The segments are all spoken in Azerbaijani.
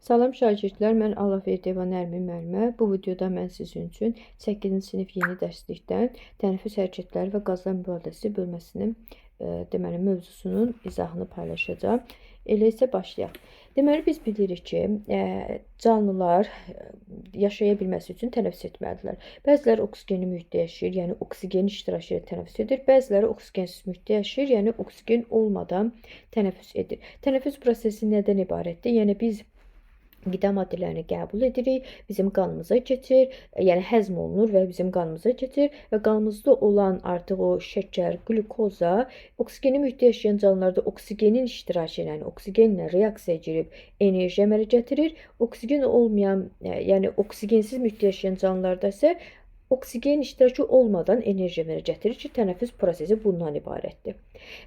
Salam şagirdlər, mən Allahverdiyeva Nərmin müəllimə. Bu videoda mən sizin üçün 8-ci sinif yeni dərslikdən tənəffüs hərəkətləri və qazlar mübadiləsi bölməsinin deməli mövzusunun izahını paylaşacağam. Elə isə başlayaq. Deməli biz bilirik ki, canlılar yaşaya bilməsi üçün tənəffüs etməlidirlər. Bəziləri oksigenli mühitdə yaşayır, yəni oksigen iştirakı ilə tənəffüs edir. Bəziləri oksigensiz mühitdə yaşayır, yəni oksigen olmadan tənəffüs edir. Tənəffüs prosesi nədən ibarətdir? Yəni biz qida maddələrini qəbul edirik, bizim qanımıza keçir, yəni həzm olunur və bizim qanımıza keçir və qanımızda olan artıq o şəkər, qlükoza, oksigenli mühitdə yaşayan canlılarda oksigenin iştirakı ilə, yəni oksigenlə reaksiyaya girib enerji əmələ gətirir. Oksigen olmayan, yəni oksigensiz mühitdə yaşayan canlılarda isə oksigen iştirakı olmadan enerji əmələ gətirir ki, tənəffüs prosesi bundan ibarətdir.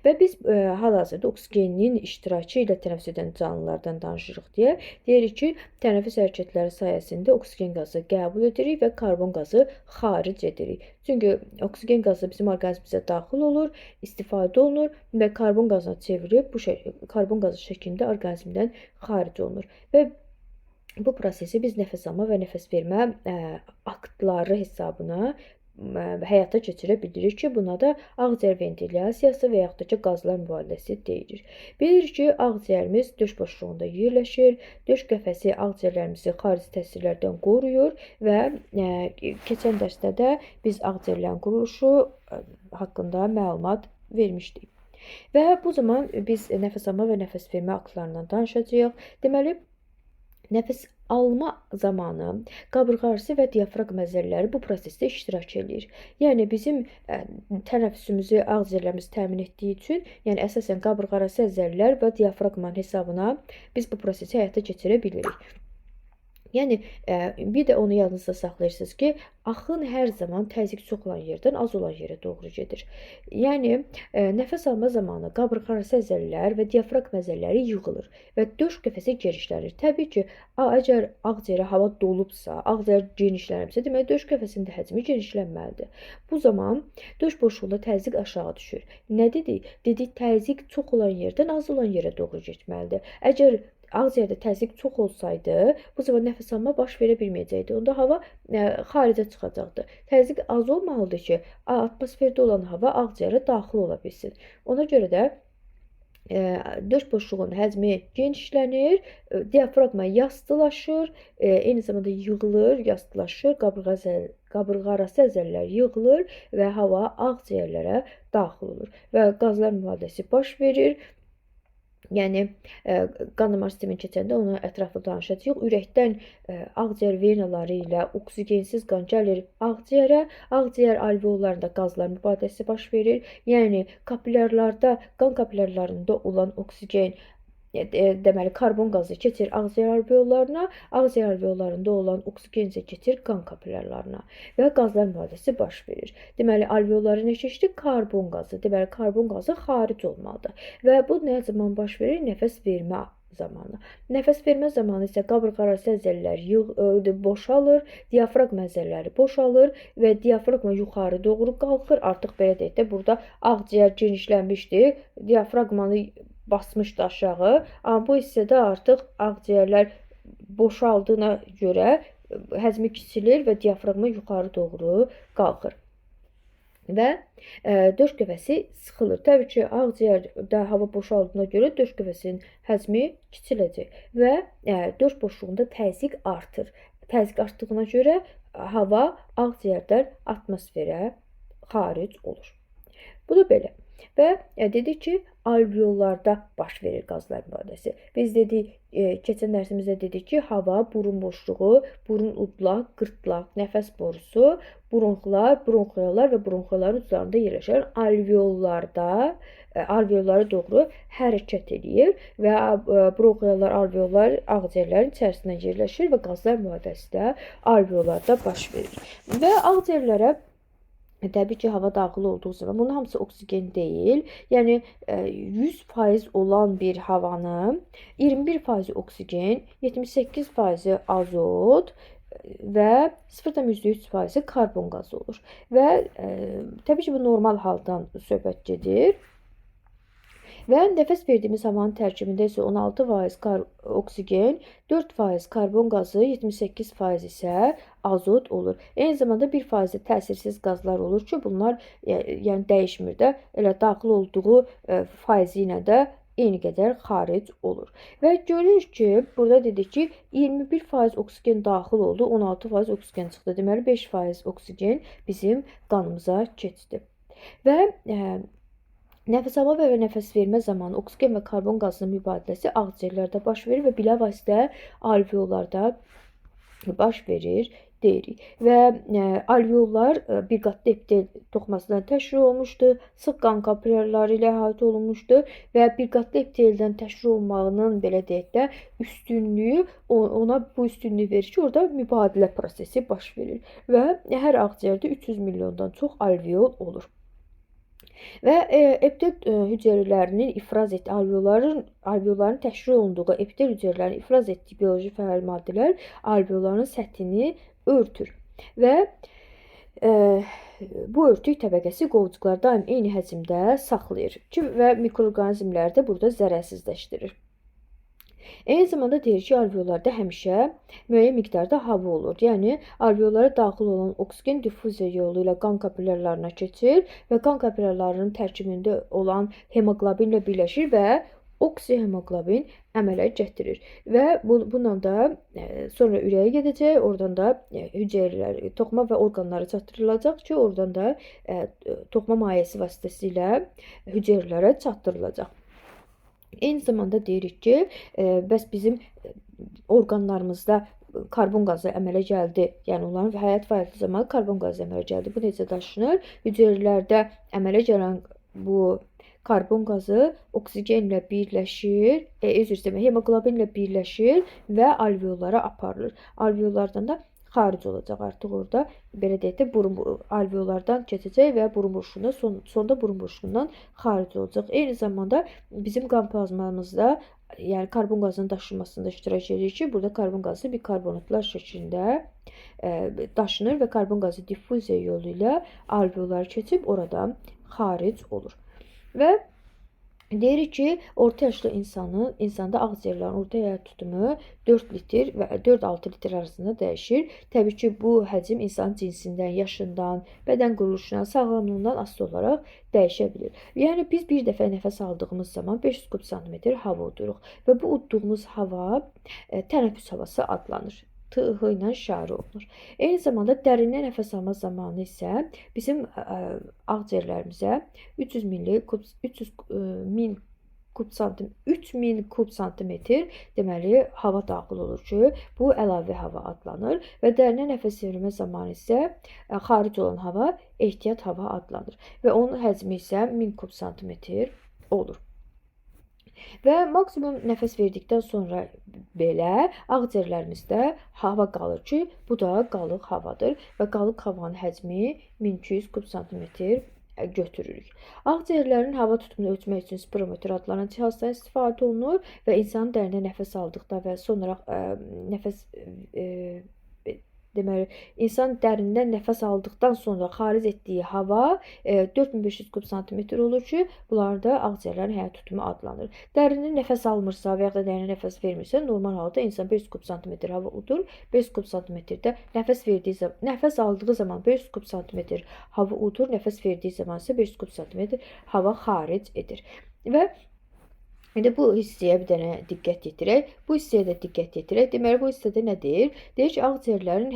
Və biz hal-hazırda oksigenin iştirakı ilə tənəffüs edən canlılardan danışırıq deyə deyirik ki, tənəffüs hərəkətləri sayəsində oksigen qazı qəbul edirik və karbon qazı xaric edirik. Çünki oksigen qazı bizim orqanizmimizə daxil olur, istifadə olunur və karbon qazına çevrilib bu karbon qazı şəklində orqanizmdən xaric olunur. Və bu prosesi biz nəfəs alma və nəfəs vermə aktları hesabına həyata keçirə bilirik ki, buna da ağciyər ventilyasiyası və yaxud da ki, qazlar mübadiləsi deyilir. Bilirik ki, ağciyərimiz döş boşluğunda yerləşir, döş qəfəsi ağciyərlərimizi xarici təsirlərdən qoruyur və keçən dərsdə də biz ağciyərlərin quruluşu haqqında məlumat vermişdik. Və bu zaman biz nəfəs alma və nəfəs vermə aktlarından danışacağıq. Deməli, nəfəs alma zamanı qabırğaarası və diafraqma əzələləri bu prosesdə iştirak eləyir. Yəni bizim tənəffüsümüzü ağciyərlərimiz təmin etdiyi üçün, yəni əsasən qabırğaarası əzələlər və diafraqmanın hesabına biz bu prosesi həyata keçirə bilirik. Yəni bir də onu yadınızda saxlayırsınız ki, axın hər zaman təzyiq çox olan yerdən az olan yerə doğru gedir. Yəni nəfəs alma zamanı qabırğaarası əzələlər və diafraqma əzələləri yığılır və döş qəfəsi genişlənir. Təbii ki, əgər ağciyərə hava dolubsa, ağciyər genişlənibsə, deməli döş qəfəsinin də həcmi genişlənməlidir. Bu zaman döş boşluğunda təzyiq aşağı düşür. Nə dedik? Dedik təzyiq çox olan yerdən az olan yerə doğru getməlidir. Əgər ağciyərdə təzyiq çox olsaydı, bu zaman nəfəs alma baş verə bilməyəcəkdi. Onda hava xaricə çıxacaqdı. Təzyiq az olmalıdır ki, atmosferdə olan hava ağciyərə daxil ola bilsin. Ona görə də döş boşluğunun həcmi genişlənir, diafraqma yastılaşır, eyni zamanda yığılır, yastılaşır, qabırğaarası əzələlər yığılır və hava ağciyərlərə daxil olur və qazlar mübadiləsi baş verir. Yəni qan damar sistemini keçəndə ona ətraflı danışacağıq. Ürəkdən ağciyər venaları ilə oksigensiz qan gəlir ağciyərə. Ağciyər alveollarında qazlar mübadiləsi baş verir. Yəni kapilyarlarda, qan kapilyarlarında olan oksigen, deməli karbon qazı keçir ağciyər alveollarına, ağciyər alveollarında olan oksigen isə keçir qan kapilyarlarına və qazlar mübadiləsi baş verir. Deməli alveollara nə keçdi? Karbon qazı. Deməli karbon qazı xaric olmalıdır. Və bu nə zaman baş verir? Nəfəs vermə zamanı. Nəfəs vermə zamanı isə qabırğaarası əzələlər boşalır, diafraqma əzələləri boşalır və diafraqma yuxarı doğru qalxır. Artıq belə deyək də, burada ağciyər genişlənmişdi, diafraqmanı basmışdı aşağı. Amma bu hissədə artıq ağciyərlər boşaldığına görə həcmi kiçilir və diafraqma yuxarı doğru qalxır. Və döş qəfəsi sıxılır. Təbii ki, ağciyərdə hava boşaldığına görə döş qəfəsinin həcmi kiçiləcək və döş boşluğunda təzyiq artır. Təzyiq artdığına görə hava ağciyərdən atmosferə xaric olur. Bu da belə. Və dedik ki, alveollarda baş verir qazlar mübadiləsi. Biz dedik, keçən dərsimizdə dedik ki, hava, burun boşluğu, burun udlaq, qırtlaq, nəfəs borusu, bronxlar, bronxiollar və bronxiolların uclarında yerləşən alveollarda, alveollara doğru hərəkət eləyir və bronxiollar, alveollar ağciyərlərin içərisində yerləşir və qazlar mübadiləsi də alveollarda baş verir. Və ağciyərlərə təbii ki, hava daxil olduğu zaman bunun hamısı oksigen deyil. Yəni 100% olan bir havanın 21% oksigen, 78% azot və 0,3% karbon qazı olur. Və təbii ki, bu normal haldan söhbət gedir. Və nəfəs verdiyimiz havanın tərkibində isə 16% oksigen, 4% karbon qazı, 78% isə azot olur. Eyni zamanda 1% təsirsiz qazlar olur ki, bunlar yəni dəyişmir də, elə daxil olduğu faizi ilə də eyni qədər xaric olur. Və görürük ki, burada dedik ki, 21% oksigen daxil oldu, 16% oksigen çıxdı. Deməli, 5% oksigen bizim qanımıza keçdi. Və nəfəs alma və nəfəs vermə zamanı oksigen və karbon qazının mübadiləsi ağciyərlərdə baş verir və bilavasitə alveollarda baş verir deyirik. Və alveollar bir qatlı epitel toxumasından təşkil olunmuşdur, sıx qan kapilyarları ilə əhatə olunmuşdur və bir qatlı epiteldən təşkil olunmağının, belə deyək də, üstünlüyü ona bu üstünlüyü verir ki, orada mübadilə prosesi baş verir və hər ağciyərdə 300 milyondan çox alveol olur. Və epitel hüceyrələrinin ifraz etdiyi, alveolların təşkil olunduğu epitel hüceyrələrinin ifraz etdiyi bioloji fəal maddələr alveolların səthini örtür. Və bu örtük təbəqəsi qovucuqları daim eyni həcmdə saxlayır ki, və mikroorqanizmləri də burada zərərsizləşdirir. Eyni zamanda deyir ki, alveollarda həmişə müəyyən miqdarda hava olur. Yəni, alveollara daxil olan oksigen difuziya yolu ilə qan kapilyarlarına keçir və qan kapilyarlarının tərkibində olan hemoqlobinlə birləşir və oksihemoqlobin əmələ gətirir. Və bununla da sonra ürəyə gedəcək, oradan da hüceyrələr, toxuma və orqanlara çatdırılacaq ki, oradan da toxuma mayesi vasitəsilə hüceyrələrə çatdırılacaq. Eyni zamanda deyirik ki, bəs bizim orqanlarımızda karbon qazı əmələ gəldi. Yəni, onların həyat fəaliyyəti zamanı karbon qazı əmələ gəldi. Bu necə daşınır? Hüceyrələrdə əmələ gələn bu karbon qazı oksigenlə birləşir, üzr istəyirəm, hemoqlobinlə birləşir və alveollara aparılır. Alveollardan da xaric olacaq artıq orada, belə deyək də, burun alveollardan keçəcək və burun boşluğuna, sonda burun boşluğundan xaric olacaq. Eyni zamanda bizim qan plazmamızda, yəni karbon qazının daşınmasında iştirak edir ki, burada karbon qazı bikarbonatlar şəklində daşınır və karbon qazı difuziya yolu ilə alveolları keçib oradan xaric olur. Və deyirik ki, orta yaşlı insanda ağciyərlərin orta həyat tutumu 4 litr və 4-6 litr arasında dəyişir. Təbii ki, bu həcm insanın cinsindən, yaşından, bədən quruluşundan, sağlamlığından asılı olaraq dəyişə bilir. Yəni, biz bir dəfə nəfəs aldığımız zaman 500 kub santimetr hava uduruq və bu udduğumuz hava tənəffüs havası adlanır. T, H ilə işarə olunur. Eyni zamanda dərindən nəfəs alma zamanı isə bizim ağciyərlərimizə 300 3000 kub santimetr deməli hava daxil olur ki, bu əlavə hava adlanır və dərindən nəfəs vermə zamanı isə xaric olan hava ehtiyat hava adlanır və onun həcmi isə 1000 kub santimetr olur. Və maksimum nəfəs verdikdən sonra belə ağciyərlərimizdə hava qalır ki, bu da qalıq havadır və qalıq havanın həcmi 1200 kub santimetr götürürük. Ağciyərlərin hava tutumunu ölçmək üçün spirometr adlanan cihazdan istifadə olunur və insanın dərindən nəfəs aldıqda və sonra deməli, insan dərindən nəfəs aldıqdan sonra xaric etdiyi hava 4500 kub santimetr olur ki, bunlar da ağciyərlərin həyat tutumu adlanır. Dərindən nəfəs almırsa və ya da dərindən nəfəs vermirsə, normal halda insan 500 kub santimetr hava udur. 500 kub santimetrdə nəfəs verdiyi zaman, nəfəs aldığı zaman 500 kub santimetr hava udur, nəfəs verdiyi zaman isə 500 kub santimetr hava xaric edir. Və İndi bu hissəyə bir dənə diqqət yetirək. Bu hissəyə də diqqət yetirək. Deməli, bu hissədə nə deyir? Deyir ki, ağciyərlərin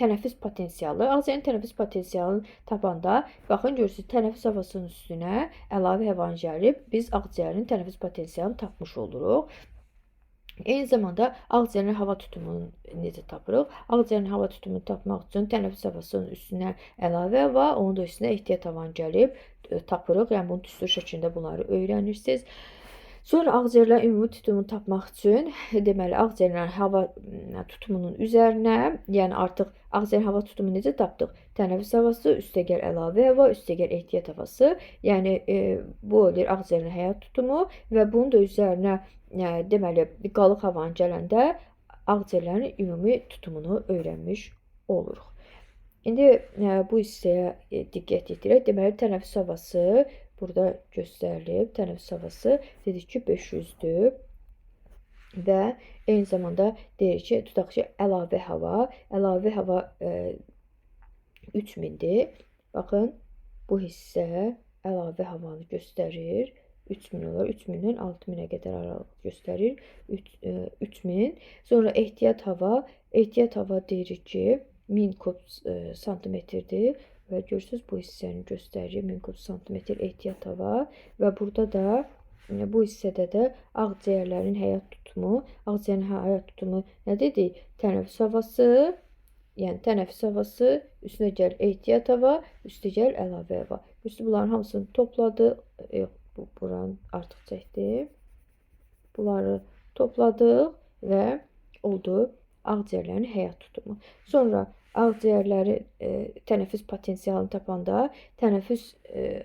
tənəffüs potensialı. Ağciyərin tənəffüs potensialını tapanda, baxın, görürsünüz, tənəffüs havasının üstünə əlavə havanı gəlib, biz ağciyərin tənəffüs potensialını tapmış oluruq. Eyni zamanda ağciyərin hava tutumunu necə tapırıq? Ağciyərin hava tutumunu tapmaq üçün tənəffüs havasının üstünə əlavə hava, onun da üstünə ehtiyat havanı gəlib tapırıq. Yəni, bunu düstur şəklində bunları öyrənirsiniz. Sonra ağciyərlərin ümumi tutumunu tapmaq üçün, deməli, ağciyərlərin hava tutumunun üzərinə, yəni artıq ağciyərin hava tutumunu necə tapdıq? Tənəffüs havası, üstəgəl əlavə hava, üstəgəl ehtiyat havası. Yəni, bu olur ağciyərin həyat tutumu və bunun da üzərinə, deməli, qalıq havanı gələndə ağciyərlərin ümumi tutumunu öyrənmiş oluruq. İndi bu hissəyə diqqət yetirək. Deməli, tənəffüs havası Burada göstərilib. Tənəffüs havası dedik ki, 500-dür. Və eyni zamanda deyir ki, tutaq ki, əlavə hava. Əlavə hava 3000-dir. Baxın, bu hissə əlavə havanı göstərir. 3000 olar. 3000-dən 6000-ə qədər aralıq göstərir. 3000. Sonra ehtiyat hava. Ehtiyat hava deyirik ki, 1000 kub santimetrdir. Və görürsünüz, bu hissəni göstərir. 1000 kub santimetr ehtiyat hava. Və burada da, bu hissədə də ağciyərlərin həyat tutumu. Ağciyərin həyat tutumu nə dedik? Tənəffüs havası. Yəni tənəffüs havası, üstünə gəl ehtiyat hava, üstə gəl əlavə hava. Üstü bunların hamısını topladıq. Yox, buranı artıq çəkdim. Bunları topladıq və oldu ağciyərlərin həyat tutumu. Sonra ağciyərləri tənəffüs potensialını tapanda tənəffüs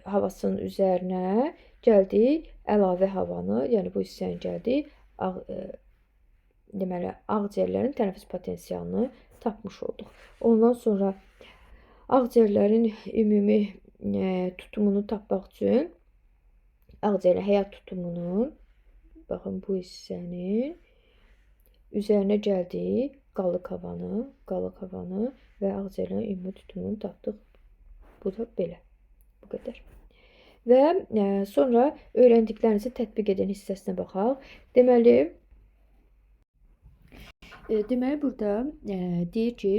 havasının üzərinə gəldik əlavə havanı, yəni bu hissəni gəldik deməli ağciyərlərin tənəffüs potensialını tapmış olduq. Ondan sonra ağciyərlərin ümumi tutumunu tapmaq üçün ağciyərin həyat tutumunun, baxın bu hissənin üzərinə gəldik qalıq havanı və ağciyərlərin ümumi tutumunu tapdıq. Bu da belə. Bu qədər. Və sonra öyrəndiklərinizi tətbiq edən hissəsinə baxaq. Deməli burada deyir ki,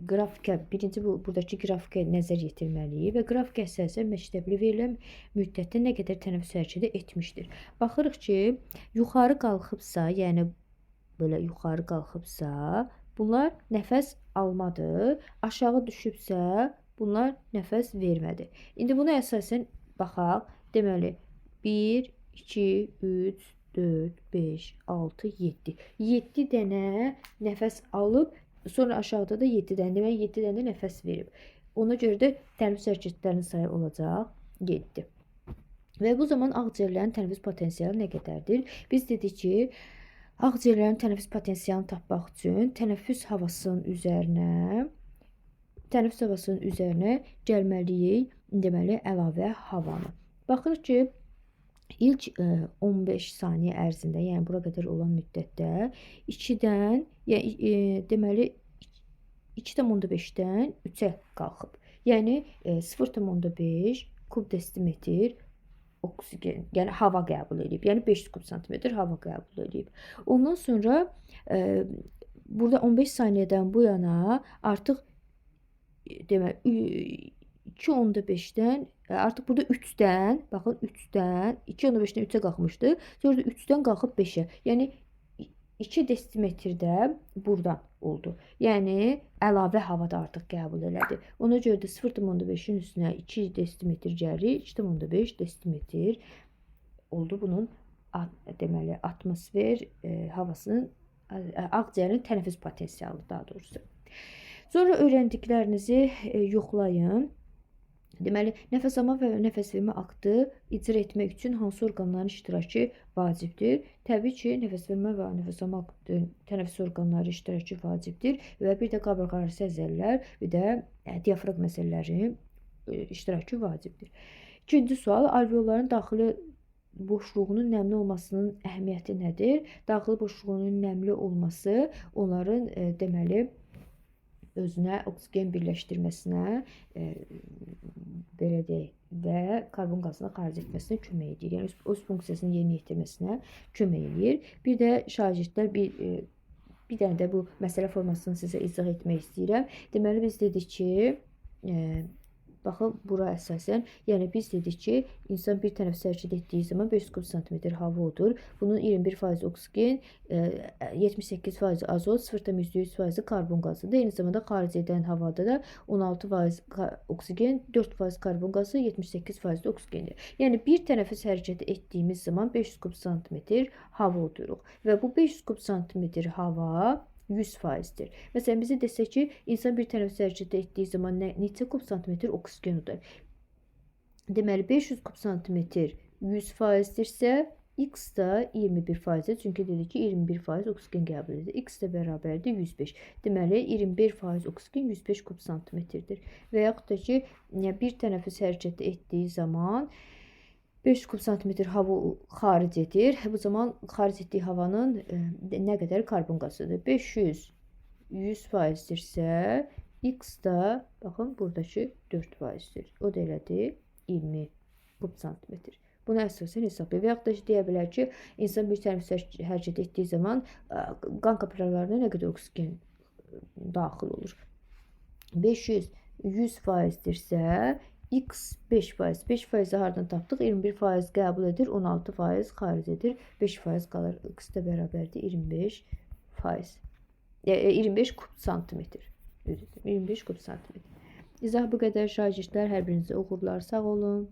qrafika, birinci buradakı qrafikə nəzər yetirməliyik və qrafika əsasən məktəbli verilən müddətdə nə qədər tənəffüs hərəkəti etmişdir. Baxırıq ki, yuxarı qalxıbsa, yəni belə yuxarı qalxıbsa, bunlar nəfəs almadır. Aşağı düşübsə, bunlar nəfəs vermədir. İndi buna əsasən baxaq. Deməli, 1, 2, 3, 4, 5, 6, 7. 7 dənə nəfəs alıb, sonra aşağıda da 7 dənə, deməli 7 dənə də nəfəs verib. Ona görə də tənəffüs hərəkətlərinin sayı olacaq 7. Və bu zaman ağciyərlərin tənəffüs potensialı nə qədərdir? Biz dedik ki, ağciyərlərin tənəffüs potensialını tapmaq üçün tənəffüs havasının üzərinə gəlməliyik, deməli əlavə havanı. Baxırıq ki, ilk 15 saniyə ərzində, yəni bura qədər olan müddətdə 2-dən, yəni deməli 2,5-dən 3-ə qalxıb. Yəni 0,5 kub desimetr oksigen, yəni hava qəbul edib. Yəni 500 kub santimetr hava qəbul edib. Ondan sonra burada 15 saniyədən bu yana artıq deməli 2,5-dən artıq burada 3-dən, baxın 3-dən, 2,5-dən 3-ə qalxmışdı. Sonra da 3-dən qalxıb 5-ə. Yəni 2 desimetrdə buradan oldu. Yəni əlavə hava da artıq qəbul elədi. Ona görə də 0,5-in üstünə 2 desimetr gəlir. 2,5 desimetr oldu bunun deməli atmosfer havasının, ağciyərin tənəffüs potensialı daha doğrusu. Sonra öyrəndiklərinizi yoxlayın. Deməli, nəfəs alma və nəfəs vermə aktı icra etmək üçün hansı orqanların iştirakı vacibdir? Təbii ki, nəfəs vermə və nəfəs alma aktı, tənəffüs orqanları iştirakı vacibdir və bir də qabırğaarası əzələlər, bir də diafraqma əzələləri iştirakı vacibdir. İkinci sual, alveolların daxili boşluğunun nəmli olmasının əhəmiyyəti nədir? Daxili boşluğunun nəmli olması onların deməli özünə oksigen birləşdirməsinə, belə deyək, və karbon qazını xaric etməsinə kömək edir. Yəni öz funksiyasını yerinə yetirməsinə kömək edir. Bir də şagirdlər bir dənə də bu məsələ formasını sizə izah etmək istəyirəm. Deməli biz dedik ki, baxın bura əsasən, yəni biz dedik ki, insan bir tənəffüs hərəkət etdiyi zaman 500 kub santimetr hava odur. Bunun 21% oksigen, 78% azot, 0,3% karbon qazıdır. Eyni zamanda xaric edən havada da 16% oksigen, 4% karbon qazı, 78% də oksigendir. Yəni bir tənəffüs hərəkəti etdiyimiz zaman 500 kub santimetr hava oduruq və bu 500 kub santimetr hava 100%-dir. Məsələn, bizə desək ki, insan bir tənəffüs hərəkəti etdiyi zaman neçə kub santimetr oksigen udar? Deməli, 500 kub santimetr 100%-dirsə, X da 21%-dir. Çünki dedik ki, 21% oksigen qəbul edir. X də bərabərdir 105. Deməli, 21% oksigen 105 kub santimetrdir. Və yaxud da ki, bir tənəffüs hərəkəti etdiyi zaman 500 kub santimetr hava xaric edir. Bu zaman xaric etdiyi havanın nə qədər karbon qazıdır? 500 100%dirsə, X da baxın buradakı 4%dir. O da elədir 20 kub santimetr. Bunu əsasən hesablayır. Və yaxud da deyə bilər ki, insan bir tənəffüs hərəkət etdiyi zaman qan kapillarlarına nə qədər oksigen daxil olur? 500 100%dirsə, X 5%. 5%-i hardan tapdıq? 21% qəbul edir, 16% xaric edir, 5% qalır. X də bərabərdir 25%. 25 kub santimetr. 25 kub santimetr. İzah bu qədər şagirdlər. Hər birinizə uğurlar. Sağ olun.